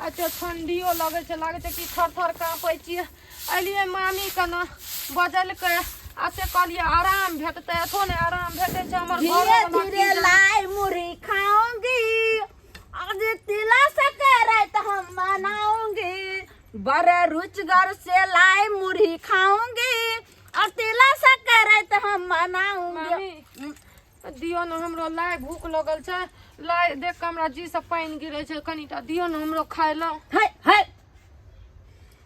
एते ठंडियो लगै छै, लागै छै कि थर थर काँपै छियै। एलियै मामी के ने बजलकै आ से कहलियै आराम भेटतै, एतो नहि आराम भेटै छै। हमर धीरे घरोवला की धीरे जाने। लाई मुरही खाऊंगी, आज तिला सकरात हम मनाऊंगी। बड़े रुचगर से लाई मुरही खाऊंगी और तिला सकरात हम मनाऊंगी। मामी दियौ ने हमरो लाइ, भूख लगल छै। लाइ देख कऽ हमरा जी से पानि गिरै छै, कनिटा दियौ ने हमरो खाय लए। है है,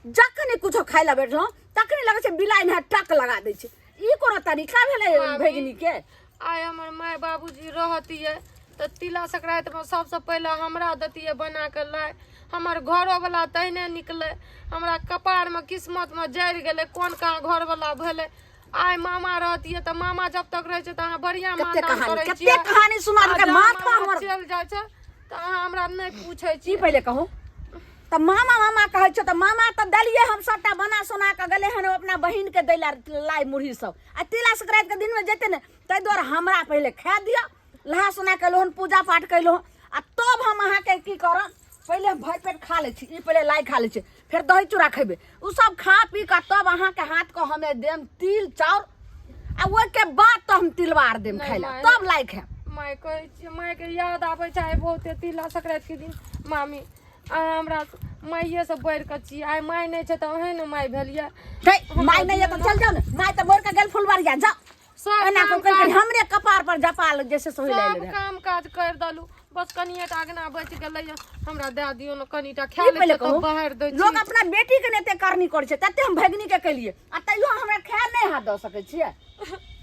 जखने कुछो खाय लए बैठलहुँ तखने लगै छै बिलाइ ने टक लगा दै छै। ई कोनो तरीका भेलै मामी। भगिनी के? आइ हमर माय बाबूजी रहतियै तऽ तिला संक्रान्तिमे सबसँ पहिले हमरा दैतियै बना कऽ लाइ। हमर घरोवला तहिने निकलै, हमरा कपारमे किस्मतमे जरि गेलै कोन कहाँ घरवला भेलै। आइ मामा रहतियै तऽ मामा जब तक रहै छै तऽ अहाँ बढ़िआँ कते मानदान कहानी करै कते छियै। कहानी सुना आ देलकै जब माथा मामा हमर। चलि जाइ छै तऽ अहाँ हमरा नहि पूछै की छियै। पहिले कहू तऽ मामा मामा कहै छौ तऽ मामा तऽ देलियै हम सबटा बना सोना कऽ गेलै हन ओ अपना बहिन के दै लए लाइ मुरही सब। आ तिला संक्रांति के दिनमे जेतै ने, ताहि दुआरे हमरा पहिले खाए दिअ। नहा सोना कयलहुँ हन, पूजा पाठ कयलहुँ हन, आ तब हम अहाँके की करब, पहिले हम भरि पेट खा लै छी। ई पहिले लाइ खा लै छी, फेर दही चूड़ा खयबै, ओ सब खा पी कऽ तब अहाँके हाथके हमे देम तिल चाउर, आ ओहिके बाद तऽ हम तिलवार देम नहि खाय लए, माय। तब लाइ खायब। माय कहै छियै, मायके याद आबै छै आइ बहुते तिला संक्रान्तिके दिन। मामी अहाँ हमरा माइएसँ बढ़ि कऽ छी। आइ माय नहि छै तऽ अहेँ ने माय भेलियै। हे, माय नहि यऽ तऽ चल जाउ ने, माय तऽ मरि कऽ गेल फुलबरिया जाउ। सब एना काम कऽ कऽ काज हमरे कपार पर जपाल जैसे सोहि सब लेल रहै। काम काज करि देलहुँ, बस कनिए टा अगना बचि गेलैए, हमरा दए दियौ ने कनिटा खा की लै पहिले छियै कहू तब बाहर दै छी। लोक अपना बेटी के ने एते करनी करै छै तते हम भगिनी के केलियै, आ तैयो हमरा खाय नहि हाथ दऽ सकै छियै।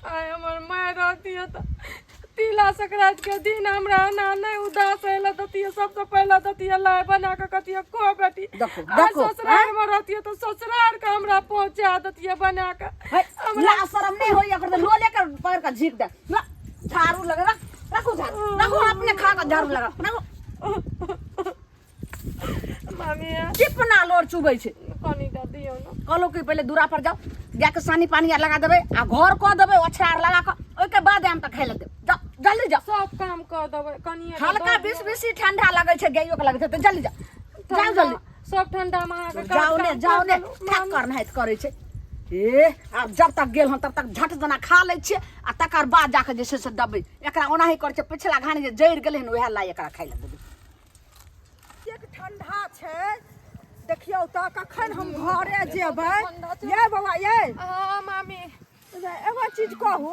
आइ हमर माय रहतियै तऽ तिला संक्रांति के दिन हमरा एना नहि उदास होय लए दैतियै। सबसँ पहिले दैतियै लाइ बना कऽ, कहतियै खो बेटी। देखो, आइ देखो, ससुरार मे रहतियै तऽ ससुरार के हमरा पहुँचा दैतियै बना कऽ। है, ला शरम नहीं होई एकर तऽ लोले के पकड़ के झीक दे। ला झाड़ू लगा, रख रखू झाड़ू रखू, अपने खा के झाड़ू लगा रखू। मामी चिपना लोर चुबै छै। कनिटा दियौ ने। कहलहुँ कि पहिले दूरा पर जाउ, गायके सानी पानी आर लगा देबै आ घर कऽ देबै ओछरा आर लगा कऽ, ओहिके बाद आम तऽ खाय लए देब। जाउ जल्दी जाउ। सब काम कऽ देबै, कनिए हल्का बीस बेसी ठंडा लगै छै, गाइयो के लगै छै, तऽ जल्दी जाउ जाउ जल्दी। सब ठंडा मे अहाँके जाउ ने जाउ ने, ठक कर नाहित करै छै। ए आब जब तक गेल हन तब तक झट जना खा लै छियै, आ तकर बाद जाके जे छै से देबै एकरा। ओनाही करै छै, पिछला घानी जे जरि गेलै हन उएह लाइ एकरा खाय लए देबै। कतेक ठंडा छै देखियौ तऽ, कखन हम घरे जेबै? यै बौआ यै। हँ मामी। एगो चीज कहू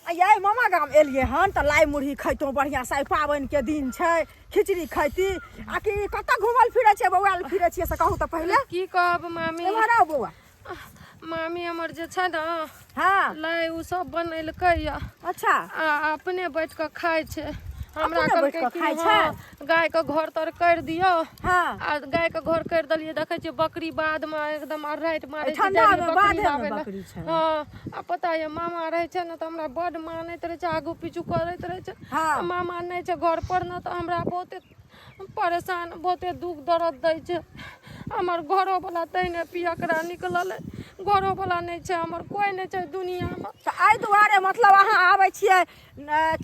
आ यै, मामा गाम एलियै हन तऽ लाइ मुरही खैतहुँ बढ़िआँसँ, आइ पाबनिके दिन छै, खिचड़ी खैती, आ कि कतऽ घुमल फिरै छियै, बौआल फिरै छियै, से कहू तऽ पहिले। की कहब मामी। एम्हर आउ बौआ। मामी हमर जे छै ने लाइ ओ सब बनेलकै यऽ। अच्छा। आ अपने बैठ कऽ खाइ छै। हमरा अपने बैठ कहलकै कऽ कि खाइ छै? हँ, गाय के घर तर करि दियौ। आ गाय के घर करि देलियै, देखै छियै बकरी बाधमे एकदम अर्राइट मारै छै। ठंडा जाइ मे रहियै बकरी बाधे मे लाबै लए। बकरी छै। हँ, आ पता यऽ मामा रहै छै ने तऽ हमरा बड्ड मानैत रहै छै, आगू पीछू करैत रहै छै। आ मामा नहि छै घर पर ने तऽ हमरा बहुते परेशान, बहुते दुख दर्द दै छै। हमर घरोवला तहिने पियकरा निकलल अइ, घरोवला नहि छै हमर, कोइ नहि छै दुनिआँमे। तऽ एहि दुआरे मतलब अहाँ आबै छियै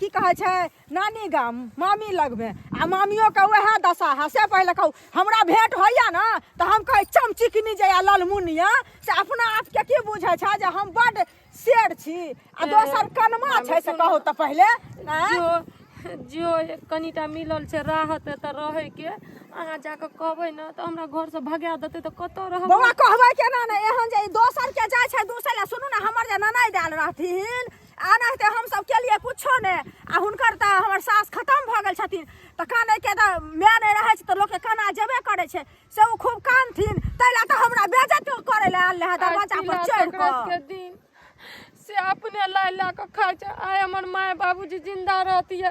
की कहै छै नानी गाम मामी लगमे, आ मामियोके उएह दशा है? से पहिले कहू। हमरा भेंट होइए ने तऽ हम कहै चमचिकनी जे या ललमुनिया, से अपना आपके की बुझै छै जे हम बड्ड शेर छी आ दोसर कनमा छै, से कहू तऽ पहिले, आँय? जो जो कनिटा मिलल छै राहत एतऽ रहैके, अहाँ जाकऽ कहबै ने तऽ हमरा घरसँ भगा देतै, तऽ कतऽ रहबै? बौआ कहबै केना ने, एहन जे ई दोसर के जाइ छै दूसरे लए। सुनू ने, हमर जे ननैद आयल रहथिन, एनाहिते हमसब केलियै कुछो नहि, आ हुनकर तऽ हमर सास खतम भऽ गेल छथिन, तऽ कानैके तऽ माय नहि रहै छै तऽ लोकके काना जेबे करै छै, से ओ खूब कानथिन, ताहि लए तऽ हमरा बेइज्जत करै लए आयल रहए दरवाजा पर आइ चढ़ि तिला कऽ। संक्रान्तिके दिन से अपने लाइ लए कऽ खाइ छै। आइ हमर माय बाबूजी जिन्दा रहतियै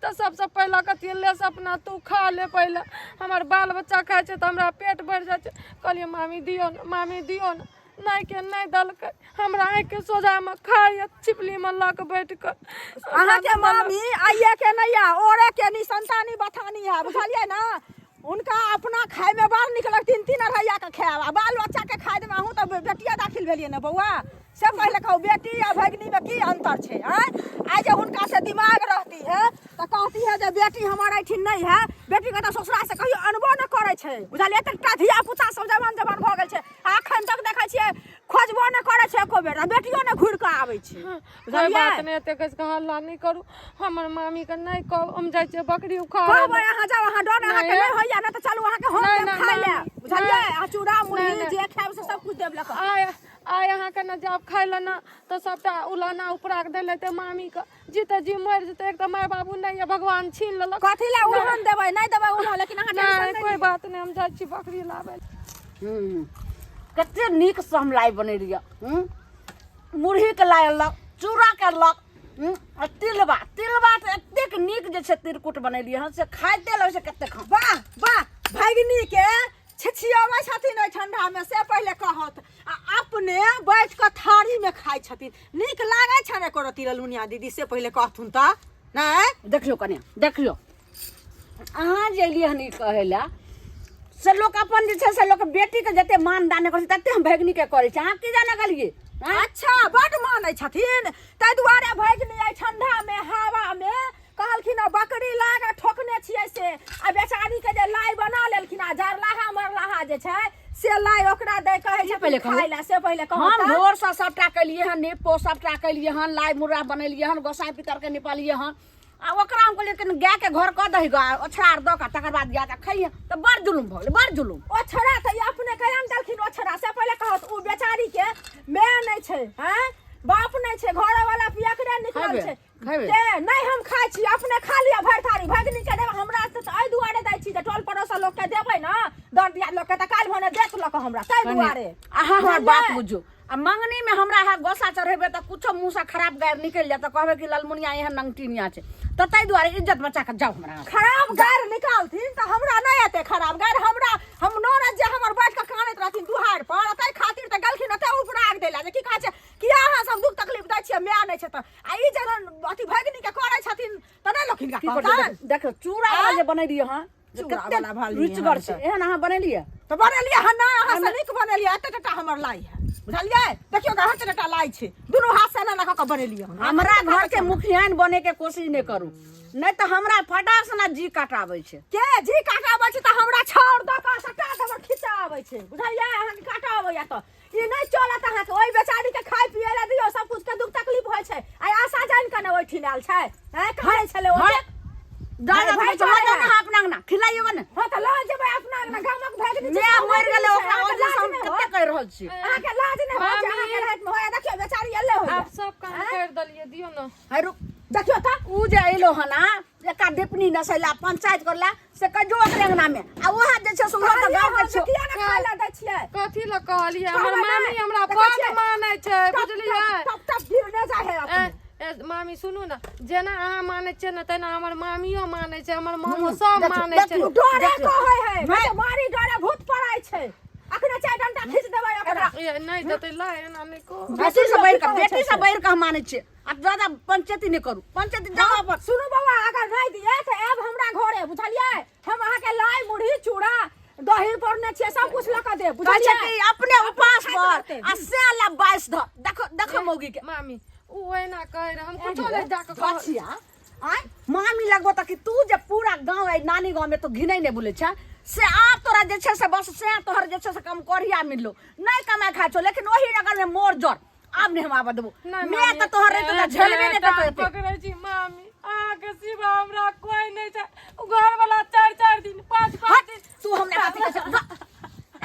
तऽ सबसँ पहिले कहतियै ले सपना तू खा ले पहिले। हमर बाल बच्चा खाइ छै तऽ हमरा पेट भरि जाइ छै। कहलियै मामी दियौ ने, मामी दियौ ने, नहि के नहि देलकै। हमरा आँखिके सोझामे खाइए छिपलीमे लऽ कऽ बैठ कऽ। अहाँके मामी आइए के नहि यऽ, ओरे के निसंतानी बथानी है, बुझलियै ने? हुनका अपना खायमे बड़ नीक लगतै, तीन तीन अढ़ैया के खायब आ बाल बच्चाके खाय देबै। अहूँ तऽ बेटिए दाखिल भेलियै ने बौआ? से पहिले कहू, बेटी आ भगिनीमे की अन्तर छै? आँय, आइ जे हुनका से दिमाग रहती है तऽ कहती है जे बेटी हमर एहिठिन नहि है। बेटी के तऽ ससुरा से कहियो अनबो नहि करै छै, बुझलियै? एतेकटा धिया पुता सब जवान जवान भऽ गेल छै, आ एखन तक देखै छियै खोजबो नहि करै छै एको बेर, आ बेटियो नहि घुरि कऽ आबै छै, कोइ बुझलियै? बात नहि, एते कहि कऽ हल्ला नहि करू, हमर मामी के नहि कहब, हम जाइ छियै बकरी उखाड़ै कहबै अहाँ जाउ, अहाँ डर अहाँके नहि। नहि होइया ने तऽ चलू, अहाँके हम नहि, देब नहि, खाय लए, मामी, बुझलियै? नहि। अहाँ चूड़ा मुरही नहि, नहि। जे खायब से सब कुछ देब लऽ कऽ। आइ आइ अहाँके ने जायब खाय लए ने तऽ सबटा उलाना उपरा कऽ देले तऽ मामीके जीते जी मरि जेतै। एक तऽ माय बाबू नहि यऽ, भगवान छीन लेलक। कथी लए उलहन देबै? नहि देबै उलहन, लेकिन अहाँ टेंशन नहि नहि कोइ लिअ। बात नहि, हम जाइ छी बकरी लाबै लए। कते नीकसँ हम लाइ बनेलियै। मुरहीके लाइ अनलक, चूड़ाके अनलक, आ तिलबा, तिलबा तऽ एतेक नीक जे छै तिरकुट बनेलियै हन से खाइते लगै छै कतेक खाउ। वाह वाह, भगिनी के छिछियाबै छथिन ओहि ठंडा में से पहिले कहत, आ अपने बैठ कऽ थारी में खाइ छथिन। नीक लागै छनि एको रत्ती ललमुनिया दीदी, से पहिले कहथुन तऽ नहि? देखियौ कनिया, देखियौ, अहाँ जे एलियै हन ई कहै लए से लोक अपन जे छै से लोक बेटीके जते मान दान करै छै तते हम भगिनीके करै छी। अहाँ की जाने गेलियै? आँय? अच्छा, बड मानै छथिन, ताहि दुआरे भगिनी एहि ठंडा में हवा में कहलखिन आ बकरी लाग ठोकने छियै से, आ बेचारी के जे लाइ बना लेलखिन आ जरलाहा मरलाहा जे छै से लाइ ओकरा दै कहै की छै पहिले कहू? खाय लए, से पहिले कहू हम तऽ। भोरसँ सभटा केलियै हन, नीप पोस सभटा केलियै हन, लाइ मुर्रा बनेलियै हन, गोसाइ पितरके निपलियै हन, आ ओकरा हम कहलियै कनि गायके घर कऽ दही गऽ, ओछरा आर दऽ कऽ तकर बाद गायके खइहे, तऽ बड़ जुलुम भऽ गेलै, बड़ जुलुम। ओछरा तऽ ई अपने कया ने देलखिन ओछरा, से पहिले कहत। ओ बेचारी के माय नहि छै, हैं, बाप नहि छै, घरवाला पियकरे निकलल खैबे, छै। खैबे। ते नहि हम खाइ छी, अपने खा लिअ भरि थारी, भगिनी के देबै। हमरा तऽ एहि दुआरे दै छी जे टोल पड़ोस लोक के देबै ने, दर दियाद लोक के, तऽ काल्हि भने देत लऽ कऽ हमरा, ताहि कनि दुआरे। अहाँ हमर बात बुझलियै? बुझू, आ मंगनी में हमरा अहाँ गोसा चढ़ेबै तऽ कुछो मुँह से खराब गारि निकलि जायत तऽ कहबै कि ललमुनिया एहन नंगटिनिया छै, तऽ ताहि दुआरे इज्जत बचा कऽ जाउ हमरा। खराब गारि निकालथिन तऽ हमरा नहि एतै खराब गारि। हमरा हम ननद जे हमर बैठ कऽ कानैत रहथिन दुहार पर, ताहि खातिर तऽ गेलखिन ओतऽ उपराग दै लए जे की कहै छै, किया अहाँ सब दुख तकलीफ दै छियै, माय नहि छै तऽ। आ ई जखन अथी भगिनी के करै छथिन तऽ नहि लोक हिनका की करतै? कहतनि? देखियौ चूड़ा वाला जे बनेलियै हँ जे चूड़ा कते वाला भलियै रुचिगर हन छै, तऽ। एहन अहाँ बनेलियै? तऽ बनेलियै हन नहि, अहाँ से नीक बनेलियै। एते टटा हमर लाइ है, बुझलियै? देखियौ गे, एते टटा लाइ छै, दुनू हाथ से एना एना कऽ कऽ बनेलियै हन। हमरा घर के मुखियाइन बने के कोशिश नहि करू, नहि तऽ हमरा फटाक से ना जी काटाबै छै। के जी काटाबै छै? तऽ हमरा छाउर दऽ कऽ सटा देबर खिचा आबै छै, बुझलियै? अहाँके काटा अबैया तऽ ई नहि चलत अहाँके। ओहि बेचारी के खाय पिए लए दियौ, सब कुछ के दुख तकलीफ होइ छै। आइ आशा जानि कऽ ने ओहिठिन आयल छै, हैं, कहै छलै हँ, ओते दादा भाइ भाइ चला चलै जाओ ना अपना अंगना, खिलाइयो ने। हँ तऽ लऽ जेबै अपना अंगना, गामक भगिनी छै, माय गामक मरि गेलै छै, ओकरा अहाँके ओहि लाज से हम नहि कते होत? कहि रहल छी। अहाँके लाज नहि होत जे मामी। अहाँके राति मे होया? देखियौ बेचारी एलै होइया। आब सब काम कर देलियै, दियौ ने। है रुक, देखियौ तऽ उ जे एलो हन आ एका दीपनी नसैला पंचायत करला से कहियो ओकरे अंगना में, आ ओहा जे छै से ओहो तऽ गाँव के कहलियै छौ। किया ने खाय लए दै छियै? कथी लए कहलियै? हमर कहबै मामी नहि। हमरा देखै बड छियै? मानै छै, टप, बुझलियै? टप टप गिरने जाइ है अपने। ए, ए, मामी सुनू ने, जेना अहाँ मानै छियै ने तेना हमर मामियो मानै छै, हमर मामो सब देखियौ, मानै छै। देखियौ। डरे देखियौ। कहै है, नहि। नहि मारी डरे भूत पड़ाइ छै। अखने चारि डंटा खींच देबै ओकरा। ए, नहि देतै ला, एना नहि कहू। बेटी से बढ़ि कऽ, की कहै बेटी छै से बढ़ि कऽ हम मानै छियै। आब ज्यादा पंचायती नहि करू, पंचायती जाउ अपन। सुनू बाबा, अगर नहि दिए तऽ आयब हमरा घरे, बुझलियै? हम अहाँके लाइ मुरही चूड़ा दही पौरने छियै, सब कुछ लऽ कऽ देब, कहै छै बुझलियै? कि अपने उपास खाइत पर रहतै। आ से ला बाइस धर। देखो देखो मौगी के। मामी उ एना कहै रहै, हम कुछो नहि जाकऽ कहै। बचिया आय मामी लगबो तऽ कि तू जे पूरा गाँव आई नानी गाँव में तो घिनै नहि बोलै छै, से आब तोरा जे छै से बस से तोहर जे छै से कम करिया मिललो नहि कमाइ खाइ छौ, लेकिन ओही नगर में मोर जर आब नहि हम आबऽ देबो। नहि मैं मामी, तऽ तोहर रहितो तऽ झेलबे नहि करतो एते। पकड़ै छी मामी, अहाँके सिवा हमरा कोई नहि छै। उ घर वाला चारि चारि दिन पाँच पाँच हट, दिन तू हमरा कथी कहै छै? जा।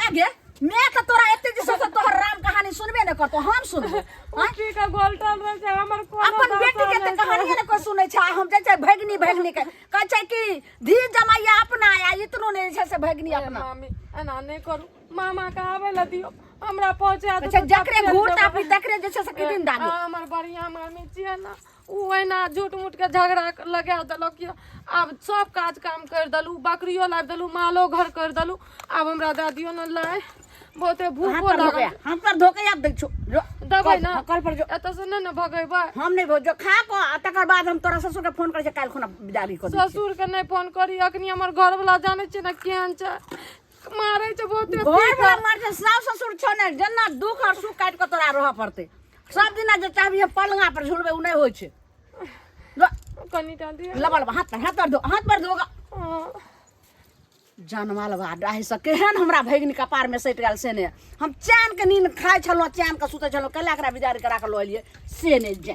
ए गे, मैं तऽ तोरा एते जे छै से तोहर राम कहानी सुनबे नहि करतो, हम सुनबो। आँय? उठी के गोलटल रहै छै, हमर कोनो अपन बेटी के दशा तऽ नहि कहानिये छै। ने कोइ सुनै छै, आ हम जाइ छै भगिनी भगिनी के कहै छै कि धी जमाइया अपना आ इतनो नहि छै से भगिनी ए, अपना। मामी एना नहि करू, मामा के आबै लए दियौ, हमरा पहुँचा अच्छा देतै, जकरे तब चलि घूर जेबै। तापी तकरे जे छै से किदिन दागी। आ, हमर बढ़िया मामी छियै ने, उ ओहिना झूठ मूठ के झगड़ा लगा देलक यऽ। आब सब काज काम करि देलहुँ, बकरियो लाबि देलहुँ, मालो घर करि देलहुँ, आब हमरा दए दियौ ने लाइ, बहुते हाथ भूखो पर लागल। धोके हाथ पर धोके आब दै छौ जो। देबै ने? कल कल पर जो। एतऽ से नहि ने भगेबै। हम नहि भो जो खा कऽ आ तकर बाद हम तोरा ससुर के फोन करै छियै, काल्हि खुना बिदागरी कऽ दै छियै। ससुर के नहि फोन करी अखनी, हमर घरवला जानै छियै ने केहन छै, मारै छै बहुते। घर वाला मार छै, सास ससुर छौ ने, जेना दुख और सुख काटि कऽ तोरा रहऽ पड़तै। सब दिना जे चाहबी हम पलंगा पर झुलबै, ओ नहि होइ छै। कनिटा दिअ। लबल हाथ पर, हाथ पर दो, हाथ पर दो। हँ। जानमाल बा डाही से केहन हमरा भगिनी कपार में सटि गेल से ने। हम चैन के नींद खाइ छलहुँ, चैन के सुतै छलहुँ, कैला एकरा बिदारी करा के लऽ एलियै से नहि जानि।